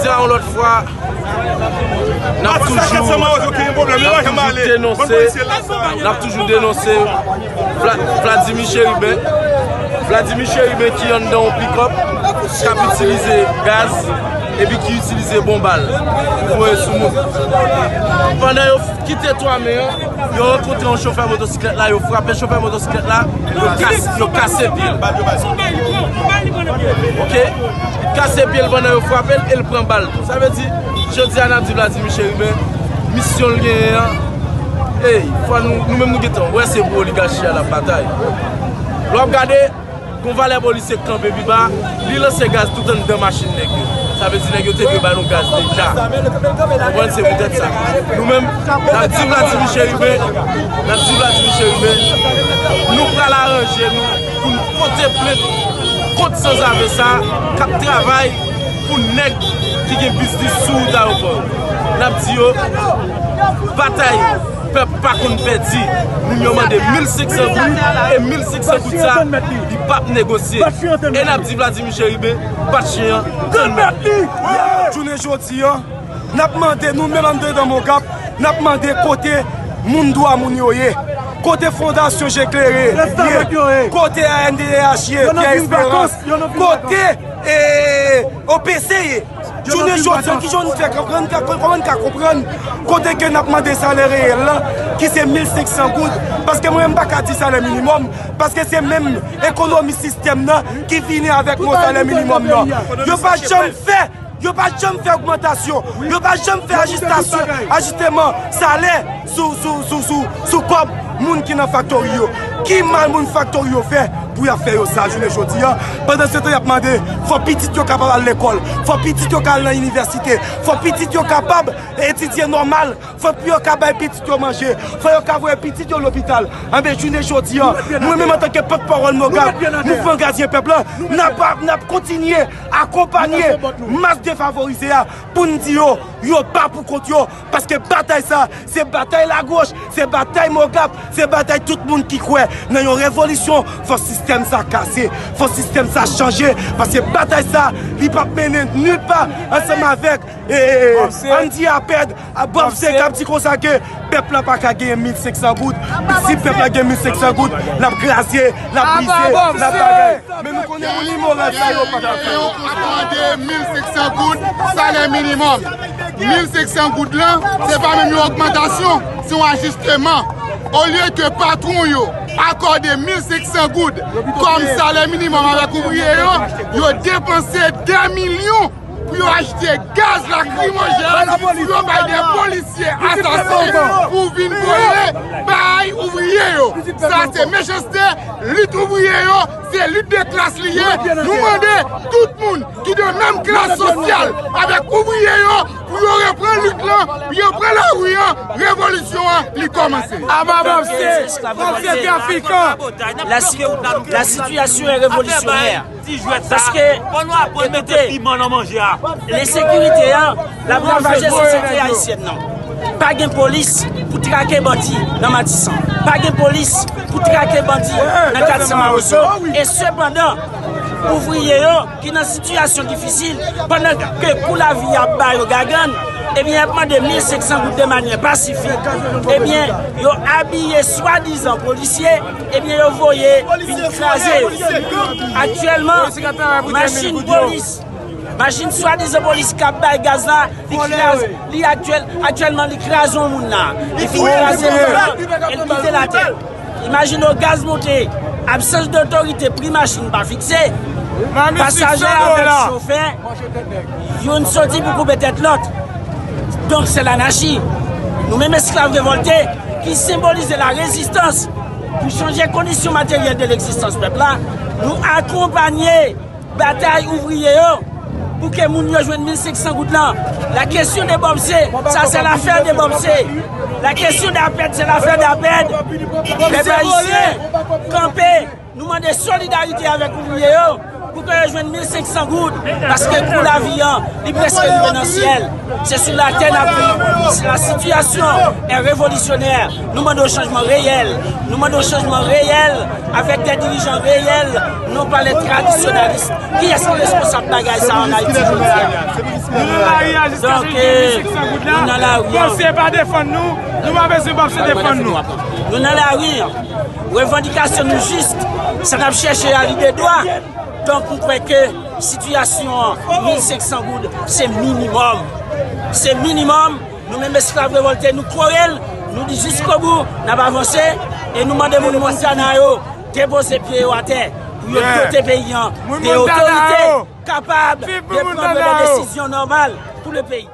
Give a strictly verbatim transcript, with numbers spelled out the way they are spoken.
Di a yon lòt fwa, n ap toujou, n ap toujou denonse, n ap toujou denonse Vla- Vladimir Chérubin. Vladimir Chérubin ki anndan yon pikòp, k ap itilize gaz, epi ki itilize bon bal pou voye sou moun. Pandan yo kite twa me an, yo rankontre yon chofè motosiklèt la, yo frape chofè motosiklèt la, yo kas- yo kase pye l. Ok? Kase pye l pandan yo frape l e l pran bal tou. Sa vle di, jodi a n ap di Vladimir Chérubin, misyon l genyen an, ey, fò nou, nou menm nou gentan wè se pou oligachi a l ap batay. Lè w ap gade, gon valè polisye k kanpe pi ba, li lanse gaz tout anndan machin nèg yo. Sa vle di nèg yo te dwe ba nou gaz deja. Konprann, se poutèt sa. Nou menm, n ap di Vladimir Chérubin, n ap di Vladimir Chérubin, nou pral aranje nou pou n pote plent kont sanzave sa k ap travay pou nèg ki gen biznis sou wout ayewopò. N ap di yo, batay pèp pa konn pèdi. Moun yo mande mil senk san goud, e mil senk san goud sa, li p ap negosye. E n ap di Vladimir Chérubin, bat chen an, tann mèt li. Jounen jodi an, n ap mande, nou menm anndedan Mongap, n ap mande kote moun dwa moun yo ye, kote Fondasyon Je Klere ye, kote A N D D H ye, Pierre Espérance, kote e, O P C ye. Jounen jodi an, kijan n fè, kòman n ka, kòman n ka konprann kote ke n ap mande salè reyèl la, ki se mil senk san goud, paske mwen menm m pa ka di salè minimòm, paske se menm ekonomi sistèm nan ki vini avèk mo salè minimòm nan. Yo pa janm fè, yo pa janm fè ogmantasyon, yo pa janm fè ajistasyon, ajisteman salè sou, sou, sou, sou, sou kòb moun ki nan faktori yo. Ki mal moun faktori yo fè pou y ap fè yo sa jounen jodi an? Pandan se tan y ap mande, fò pitit yo kapab al lekòl, fò pitit yo ka al nan inivèsite, fò pitit yo kapab etidye nòmal, fò yo ka bay pitit yo manje, fò yo ka voye pitit yo lopital. Anben, jounen jodi an, mwen menm antanke pòtpawòl Mongap, Mouvman Gadyen Pèp la, n ap, n ap kontinye akonpanye mas defavorize a pou n di yo, yo pa pou kont yo, paske batay sa, se batay lagoch, se batay Mongap, se batay tout moun ki kwè nan yon revolisyon. Fò sistèm sa kase, fò sistèm sa chanje, paske batay sa, li p ap mennen nil pa ansanm avèk, e, e, e, Andy Apèd, a, Bob C k ap di konsa ke pèp la pa ka genyen mil senk san goud. Si pèp la gen mil senk san goud, l ap kraze, l ap brize, l ap bagay. Men nou konnen moun imoral sa yo pa ka fè. Yo akòde mil senk san goud salè minimòm. Mil senk san goud lan, se pa menm yon ogmantasyon, se yon ajisteman. Olye ke patwon yo akòde mil senk san goud kòm salè minimòm avèk ouvriye yo, yo depanse de milyon pou yo achte gaz lakrimojèn, pou yo bay de polisye asasen pou vin vole bay ouvriye yo. Sa se mechanste, lit ouvriye yo, se lit de klas li ye. Nou mande tout moun ki de menm klas sosyal avèk ouvriye yo pou yo reprann lit lan, pou yo pran lari an, revolisyon an, li kòmanse. Aba Bob C, Bob C trafikan. La, si- la situation est révolutionnaire. Paske, ekoute, ensekirite a, l ap ravaje sosyete ayisyèn nan. Pa gen polis pou trake bandi nan Matisan. Pa gen polis pou trake bandi nan Katsan Mawozo. E sepandan, ouvriye yo ki nan sitiyasyon difisil, pandan ke kou lavi ap ba yo gagann, ebyen, y ap mande mil senk san goud de manyè pasifik. Ebyen, yo abiye swadizan polisye, ebyen, yo voye vin kraze yo. Aktyèlman, machin polis, machin swadizan polis k ap bay gaz la, li kraze, li aktyèl, aktyèlman, li kraze yon moun la. Li fin kraze moun la, e l kite l atè. Imajine w, gaz monte, absans dotorite, pri machin pa fikse, pasaje avèk chofè, youn soti pou koupe tèt lòt. Donk, se lanachi. Nou menm esklav revòlte, ki senbolize larezistans pou chanje kondisyon materyèl de legzistans pèp la, nou akonpanye batay ouvriye yo pou ke moun yo jwenn mil senk san goud lan. La question de Bob C, ça c'est l'affaire de Bob C. La question d'Apèd, c'est l'affaire d'Apèd. Pèp ayisyen, kanpe, nou mande solidarite avèk ouvriye yo. Pou ke yo jwenn mil senk san goud, paske kou lavi an, li prèske rive nan syèl. Se sou latè n ap viv. La sitiyasyon est révolutionnaire. Nou mande yon chanjman reyèl. Nou mande yon chanjman reyèl avèk de dirijan reyèl, non pa lè tradisyonalis. Kiyès ki responsab bagay sa an Ayiti jodi a? Nou nan lari a jiska Donk, jwenn mil senk san goud la. Nou nan lari a. Bòksè pa defann nou, nou pa bezwen bòksè defann nou. Nou nan lari a. Revandikasyon nou jis. Sa n ap chèche a, li de dwa. Donk, m kwè ke sitiyasyon an, mil senk san goud, se minimòm. Se minimòm. Nou menm esklav revòlte, nou kore l, nou di jiskobou, n ap avanse, e nou mande moun Montana yo depoze pye yo atè pou yo dote peyi an de otorite kapab de pran de desizyon nòmal pou le peyi.